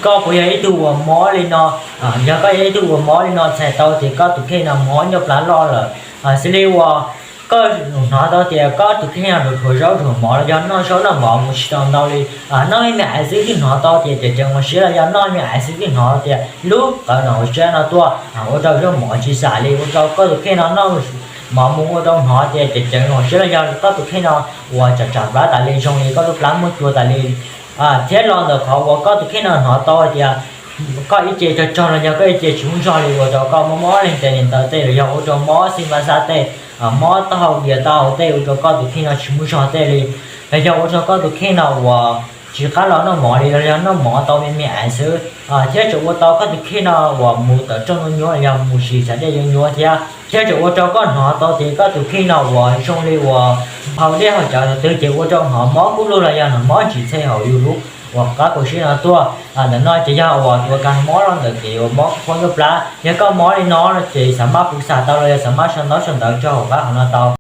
Koj puas yog ib tug uas mob li no? Yog koj yog ib tug uas mob li no txhais tau tias koj tus kheej no mob ncauj plab loj lawm. Xws li uas koj hnov tau tias koj tus kheej no dhuav dhuav zaub dhuav mov los yog noj zaub noj mov mus tsis tau ntau li, noj me me aiv xwb twb hnov tau tias cem ceev ua siab los yog noj me aiv xwb twb hnov tias lub qawv no ua siab no tuaj ua rau zaub mov tsis xam li ua rau koj tus kheej no noj mov mus ua rau hnov tias cem ceev ua siab los yog koj tus kheej no uas tsam tsam plab tas li zoo li koj lub plab muaj cua tas li. Thiab los ntawm qhov uas koj tus kheej no hnov tau tias koj ib ce cog tsog los yog koj ib ce tsis muaj zog li ua rau koj mob mob leeg tes nees taw tej los yog ua rau mob xib npab xab tej, mob taub hau dias taub hau tej ua rau koj tus kheej no tsis muaj zog tej li, los yog ua rau koj tus kheej no uas tsis qab los noj mov li los yog noj mov tau me me aiv xwb, thiab tseem ua tau koj tus kheej no uas mus tawm rooj nyuab nyuab los yog mus sim xav dej nyuab nyuab thiab, thiab tseem ua rau koj hnov tau tias koj tus kheej no uas zoo li uas haus dej haus cawv thaum twg ces ua rau hnov mob kub lug los yog hnov mob ntsim txhe hauv yus lub uas qab kaum siab no tuaj. Ntawm no ces yog uas tus kab mob los ntawm kev uas mob khuab ntuj plab. Yog koj mob li no ces xam maj pus xam tau los yog xam maj sau ntaub sau ntawv rau hauv qab hauv no tau.